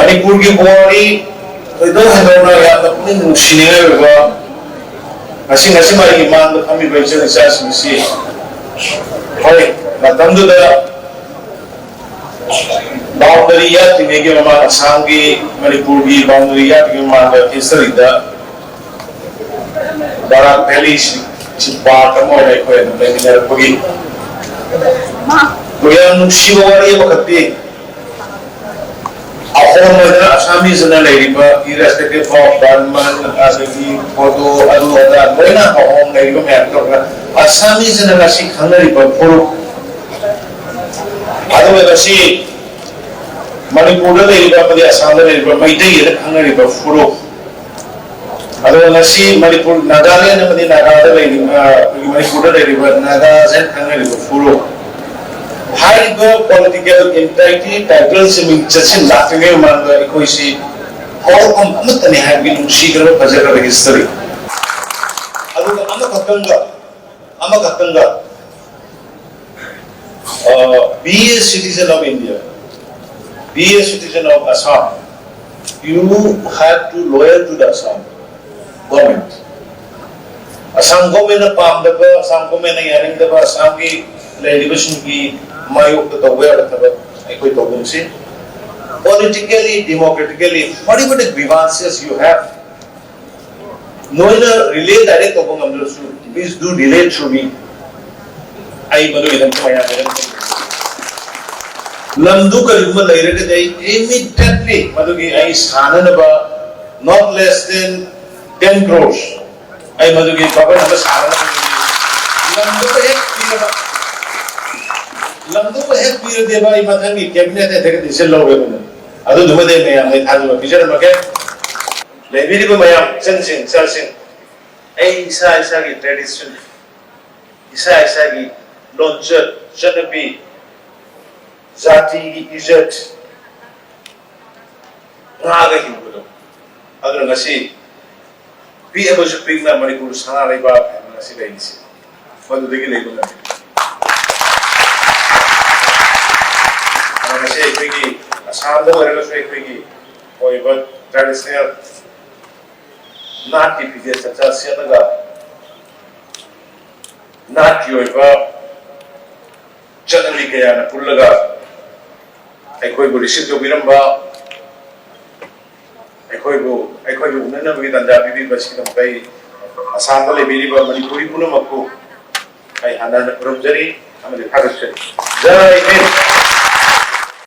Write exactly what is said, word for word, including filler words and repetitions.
ꯃꯅꯤꯄꯨꯔꯒꯤ ꯄꯨꯋꯥꯔꯤ ꯊꯣꯏꯗꯣꯛ ꯍꯦꯟꯗꯣꯛꯅ ꯌꯥꯝꯅ ꯄꯨꯛꯅꯤꯡ ꯅꯨꯡꯁꯤꯅꯤꯡꯉꯥꯏ ꯑꯣꯏꯕ, ꯉꯁꯤ ꯉꯁꯤꯃꯛ ꯑꯩꯒꯤ ꯃꯥꯡꯗ ꯐꯝꯃꯤꯕ ꯏꯆꯜ ꯏꯆꯥꯁꯤꯡ ꯑꯁꯤ, ꯍꯣꯏ, ꯃꯇꯝꯗꯨꯗ ꯕꯥꯎꯟꯗꯔꯤ ꯌꯥꯠꯇ꯭ꯔꯤꯉꯩꯒꯤ ꯃꯃꯥꯡ, ꯑꯁꯥꯝꯒꯤ ꯃꯅꯤꯄꯨꯔꯒꯤ ꯕꯥꯎꯟꯗꯔꯤ ꯌꯥꯠꯇ꯭ꯔꯤꯉꯩ ꯃꯃꯥꯡꯗ ꯍꯤꯁꯇꯔꯤꯗ ꯕꯔꯥꯛ ꯚꯦꯂꯤ ꯁꯤ ꯄꯥꯔꯠ ꯑꯃ ꯑꯣꯏꯅ ꯑꯩꯈꯣꯏ ꯑꯗꯨꯝ ꯂꯩꯃꯤꯟꯅꯔꯛꯄꯒꯤ, ꯑꯩꯈꯣꯏ ꯌꯥꯝ ꯅꯨꯡꯁꯤꯕ ꯋꯥꯔꯤ ꯑꯃꯈꯛꯇꯤ, ꯑꯍꯣꯝ ꯑꯣꯏꯗꯅ ꯑꯁꯥꯃꯤꯁꯅ ꯂꯩꯔꯤꯕ, irrespective of Burman, ꯑꯗꯒꯤ ꯕꯣꯗꯣ, ꯑꯗꯨ ꯑꯗꯥ ꯂꯣꯏꯅ ꯑꯍꯣꯝ ꯂꯩꯔꯤꯕ ꯃꯌꯥꯝ ꯇꯧꯔꯒ, ꯑꯁꯥꯃꯤꯁꯅ ꯉꯁꯤ ꯈꯪꯅꯔꯤꯕ ꯐꯨꯔꯨꯞ, ꯑꯗꯨꯒ ꯉꯁꯤ ꯃꯅꯤꯄꯨꯔꯗ ꯂꯩꯔꯤꯕ ꯑꯃꯗꯤ ꯑꯁꯥꯝꯗ ꯂꯩꯔꯤꯕ ꯃꯩꯇꯩ ꯍꯥꯏꯅ ꯈꯪꯅꯔꯤꯕ ꯐꯨꯔꯨꯞ, ꯑꯗꯨꯒ ꯉꯁꯤ ꯃꯅꯤꯄꯨꯔ, ꯅꯥꯒꯥꯂꯦꯟ ꯑꯃꯗꯤ ꯅꯥꯒꯥꯗ ꯂꯩꯔꯤꯕ, ꯑ, ꯑꯩꯈꯣꯏꯒꯤ ꯃꯅꯤꯄꯨꯔꯗ ꯂꯩꯔꯤꯕ ꯅꯥꯒꯥꯁ ꯍꯥꯏꯅ ꯈꯪꯅꯔꯤꯕ ꯐꯨꯔꯨꯞ, ꯍꯥꯏꯔꯤꯕ ꯄꯣꯂꯤꯇꯤꯀꯦꯜ ꯏꯟꯇꯥꯏꯇꯤ ꯇꯥꯏꯇꯜꯁꯤꯡ ꯃꯤꯡ ꯆꯠꯁꯤꯟ ꯂꯥꯛꯇ꯭ꯔꯤꯉꯩ ꯃꯃꯥꯡꯗ ꯑꯩꯈꯣꯏꯁꯤ ꯍꯧꯔꯛꯐꯝ ꯑꯃꯠꯇꯅꯤ ꯍꯥꯏꯕꯒꯤ ꯅꯨꯡꯁꯤꯈ꯭ꯔꯕ ꯐꯖꯈ꯭ꯔꯕ ꯍꯤꯁꯇꯔꯤ꯫ ꯑꯗꯨꯒ ꯑꯃꯈꯛꯇꯪꯒ, ꯑꯃꯈꯛꯇꯪꯒ, uh, be a citizen of India, be a citizen of Assam, you have to loyal to the Assam government. Assam ꯒꯣꯔꯃꯦꯟꯅ ꯄꯥꯝꯗꯕ, ꯑꯁꯥꯝ ꯒꯣꯔꯃꯦꯟꯅ ꯌꯥꯅꯤꯡꯗꯕ, ꯑꯁꯥꯝꯒꯤ ꯂꯩꯔꯤꯕꯁꯤꯡꯒꯤ ꯃꯥꯌꯣꯛꯇ ꯇꯧꯕ ꯌꯥꯕ ꯊꯕꯛ ꯑꯩꯈꯣꯏ ꯇꯧꯒꯨꯝꯁꯤ꯫ Politically, democratically, whatever the grievances you have, ꯅꯣꯏꯅ relay direct ꯇꯧꯕ ꯉꯝꯗ꯭ꯔꯁꯨ, please do relay through me. ꯑꯩ ꯃꯗꯨꯒꯤꯗꯃꯛꯇ ꯃꯌꯥꯝꯗ ꯂꯝꯗꯨ ꯀꯔꯤꯒꯨꯝꯕ ꯂꯩꯔꯒꯗꯤ ꯑꯩ immediately ꯃꯗꯨꯒꯤ ꯑꯩ ꯁꯥꯅꯅꯕ not less than ten crores ꯑꯩ ꯃꯗꯨꯒꯤ ꯕꯕꯟ ꯑꯃ ꯁꯥꯅꯅꯕ ꯂꯝꯗꯨ ꯍꯦꯛ ꯄꯤꯔꯕ, ꯂꯝꯗꯨ ꯍꯦꯛ ꯄꯤꯔꯗꯤꯕ ꯑꯩ ꯃꯊꯪꯒꯤ cabinet ꯑꯦ ꯍꯦꯛ decision ꯂꯧꯔꯦꯕ꯫ ꯑꯗꯨꯗꯨꯃꯗꯤ ꯑꯩ ꯃꯌꯥꯝ ꯑꯩ ꯊꯥꯖꯕ ꯄꯤꯖꯔꯝꯃꯒꯦ꯫ ꯂꯩꯕꯤꯔꯤꯕ ꯃꯌꯥꯝ, ꯏꯆꯟꯁꯤꯡ, ꯏꯆꯥꯁꯤꯡ, ꯑꯩ ꯏꯁꯥ ꯏꯁꯥꯒꯤ tradition, ꯏꯁꯥ ꯏꯁꯥꯒꯤ ꯂꯣꯟꯆꯠ, ꯆꯠꯅꯕꯤ, ꯖꯥꯇꯤꯒꯤ ꯏꯖꯠ ꯉꯥꯛꯑꯒ ꯍꯤꯡꯕꯗꯣ꯫ ꯑꯗꯨꯅ ꯉꯁꯤ ꯄꯤꯛꯑꯕꯁꯨ ꯄꯤꯛꯅ ꯃꯅꯤꯄꯨꯔ ꯁꯅꯥ ꯂꯩꯕꯥꯛ ꯍꯥꯏꯅ ꯉꯁꯤ ꯂꯩꯔꯤꯁꯤ ꯃꯗꯨꯗꯒꯤ ꯂꯩꯕ ꯉꯝꯃꯤ꯫ ꯑꯗꯨꯅ ꯉꯁꯤ ꯑꯩꯈꯣꯏꯒꯤ ꯑꯁꯥꯝꯗ ꯑꯣꯏꯔꯒꯁꯨ ꯑꯩꯈꯣꯏꯒꯤ ꯑꯣꯏꯕ ꯇ꯭ꯔꯦꯗꯤꯁꯅꯦꯜ ꯅꯥꯠꯀꯤ ꯐꯤꯖꯦꯠ ꯆꯥꯛꯆꯥ ꯁꯦꯠꯂꯒ ꯅꯥꯠꯀꯤ ꯑꯣꯏꯕ ꯆꯠꯅꯕꯤ ꯀꯌꯥꯅ ꯄꯨꯜꯂꯒ ꯑꯩꯈꯣꯏꯕꯨ ꯔꯤꯁꯤꯞ ꯇꯧꯕꯤꯔꯝꯕ, ꯑꯩꯈꯣꯏꯕꯨ ꯑꯩꯈꯣꯏꯕꯨ ꯎꯅꯅꯕꯒꯤ ꯇꯥꯟꯖꯥ ꯄꯤꯕꯤꯕ ꯑꯁꯤꯒꯤꯗꯃꯛꯇ ꯑꯩ ꯑꯁꯥꯝꯗ ꯂꯩꯕꯤꯔꯤꯕ ꯃꯅꯤꯄꯨꯔꯤ ꯄꯨꯝꯅꯃꯛꯄꯨ ꯑꯩ ꯍꯟꯅ ꯍꯟꯅ ꯈꯨꯔꯨꯝꯖꯔꯤ ꯑꯃꯗꯤ ꯊꯥꯒꯠꯆꯔꯤ꯫ ꯖꯥꯏ ꯍꯤꯟꯗ꯫